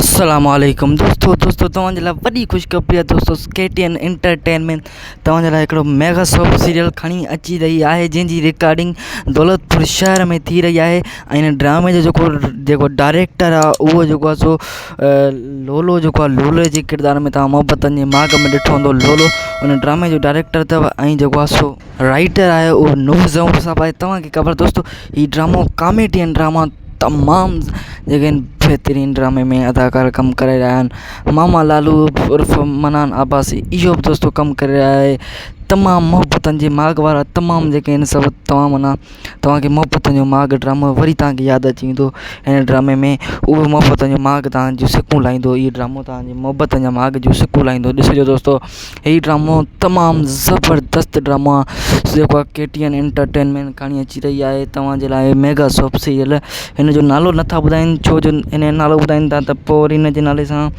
السلام عليڪم دوستو دوستو توهان جي لاء وڏي خوشخبري آهي دوستو ڪي ٽي اين انٽرٽينمينٽ توهان جي لاء هڪڙو ميگا سوپ سيريل کڻي اچي رهي آهي جنهن جي رڪارڊنگ دولتپور شهر ۾ ٿي رهي آهي ۽ هن ڊرامي جو جيڪو جيڪو ڊائريڪٽر آهي اهو جيڪو آهي سو لولو جيڪو آهي لولي جي ڪردار ۾ توهان محبتن جي ماڳ ۾ ڏٺو هوندو لولو ان ڊرامي جو ڊائريڪٽر اٿو ۽ جيڪو آهي سو رائيٽر آهي اهو نور زئور صاحب آهي توهان کي خبر دوستو هي ڊرامو ڪاميڊين ڊراما تمام جيڪي آهن بهترين ڊرامي ۾ اداڪار ڪم ڪري رهيا آهن ماما لالو عرف منان عباسي اهو به دوستو ڪم ڪري رهيا آهي تمام محبتن جي ماڳ وارا تمام جيڪي آهن سڀ تمام معنيٰ توهان کي محبتن جو ماڳ ڊرامو وري توهان کي ياد اچي ويندو هن ڊرامي ۾ اهو محبتن جو ماڳ توهان جون سڪون لاهيندو اهو ڊرامو توهان جي محبتن جا ماڳ جون سڪون لاهيندو ڏسجو دوستو هي ڊرامو تمام زبردست ڊرامو آهي جيڪو آهي ڪي ٽي اين انٽرٽينمينٽ کڻي اچي رهي آهي توهان جي لاءِ ميگا سوپ سيريل هن جو نالو نٿا ٻڌائين ڇو جو هن جو نالو ٻڌائين ٿا ته پوءِ وري هن جي نالي سان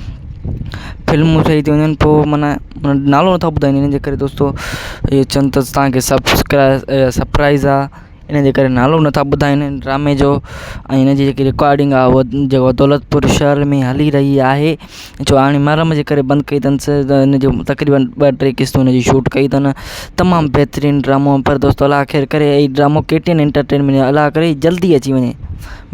فلمون ٺهي ٿي وڃن پوءِ معنيٰ نالو نٿا ٻڌائين هن جي ڪري دوستو اهي چون ته توهان کي سرپرائز آهي ان جي ڪري نالو نٿا ٻڌائين ڊرامي جو ۽ هن جي جيڪي رڪارڊنگ آهي اها جيڪو دولتپور شهر ۾ هلي رهي آهي جو هاڻي محرم جي ڪري بند ڪئي اٿن ته ان جو تقريبن ٻه ٽي قسطون ان جي شوٽ ڪئي اٿن تمام بهترين ڊرامو پر دوستو الله خير ڪري هي ڊرامو ڪي ٽي اين انٽرٽينمينٽ الله ڪري جلدي اچي وڃي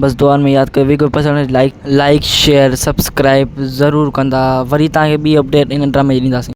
بس دعائن ۾ ياد ڪيو وڊيو پسند لائڪ لائڪ شيئر سبسڪرائب ضرور ڪندا وري توهان کي ٻي اپڊيٽ ان ڊرامي جي ڏينداسين.